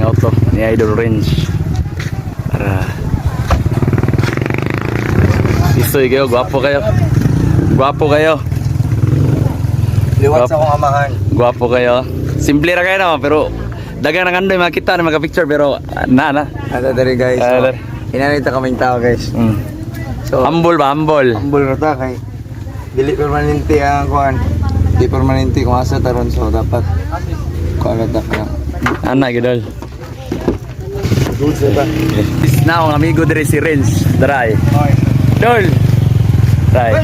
Auto ni Idol Range. Para Isoy kayo, gwapo kayo. Gwapo kayo. Liwat sa akong amahan. Gwapo kayo. Simple ra kayo no, pero dagan ang andoy makita na mga picture pero ah, na na. Ata diri, guys. Ah, So, dali. inanita kaming tao, guys. So, Humble ba, humble. Humble ra ta kay dili permanente ang kuan. Di permanente kung asa taron, so dapat kuan ra ta ka. Ana gidol. Good sa ba? Is na akong amigo diri si Renz. Daray. Dol. Daray.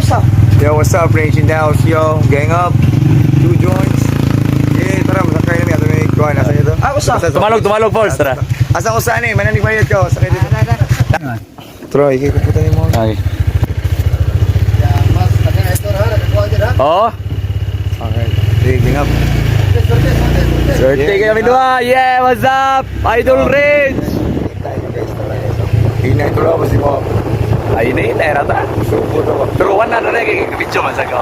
Yo, what's up, Range in the house, yo. Gang up. Two joints. Yeah, tara, masakay na mi. Ato may kuan. Asa nito? Ah, usa. Tumalog, tumalog falls, tara. Asa ko saan eh? Mananig bayad ko. Sakay dito. Troy, kay kuputan nimo. Okay. Oh, Okay. Sige, gang up. swerte kayo kami dua. Yeah, what's up? Idol Range. Tayo, guys, tara, guys. Hinay tulo ako si mo. Ay, ini tayo rata. Suko to. Pero wala na rin kay video man sa ko.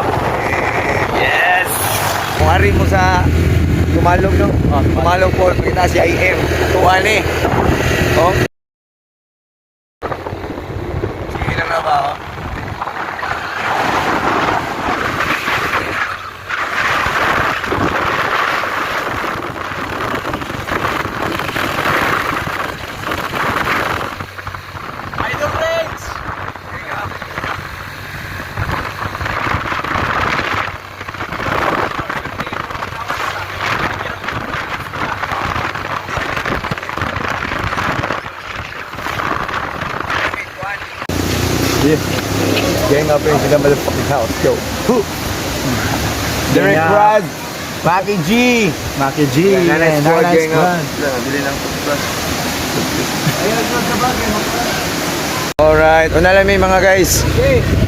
Yes. Kung ari mo sa Tumalog, no? Oh, Tumalog. Tumalog po, kita si IM. Tuwan eh. Oh. Sige lang na ba, oh? Idol Range. Yeah. Gang up into the motherfucking house. Go. Huh. Derek Brad. Maki G. Maki G. Yeah, Nanay Squad, Nanay gang up. Squad. Bili ng toothbrush. Alright, una lang may mga guys.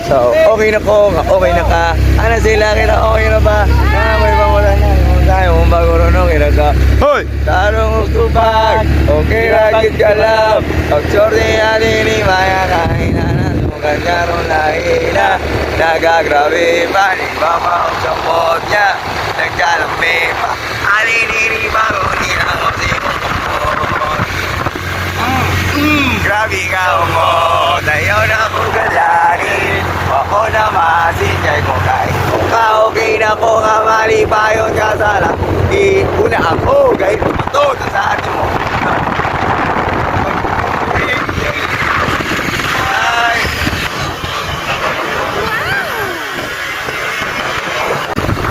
So, okay na ko, nga okay na ka. Ano sila, kita okay na ba? Na, may pamula na. Yung tayo, mong bago ron, okay na ka. Hoy! Tarong tubag, okay na gid ka love. Pag sorte ani ni Maya kain na na. Tumugan ka ron lahi na. Nagagrabe pa, ni Mama ang samot niya. Nagkalame pa. Ani ni ni bago, ni na ako si mong. Grabe ka mo, tayo na ko galanin. Ako na masinjay ko kay. Kung ka okay na ko nga malipayon ka sa laki. Una ako, gay ito sa atin mo. Ay.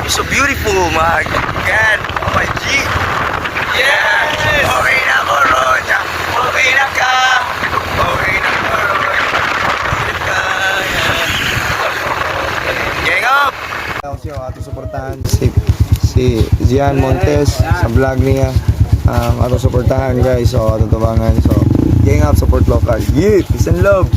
You're so beautiful, my God. Oh my G. Yes! Okay na ko ron. Okay na ka. Okay na ko ron. Okay na ka. Gang up! Ako siya, ato suportahan si Gian Montes sa vlog niya. Ato suportahan, guys. So, ato tabangan. So, gang up, support local. Yeah! Peace and love!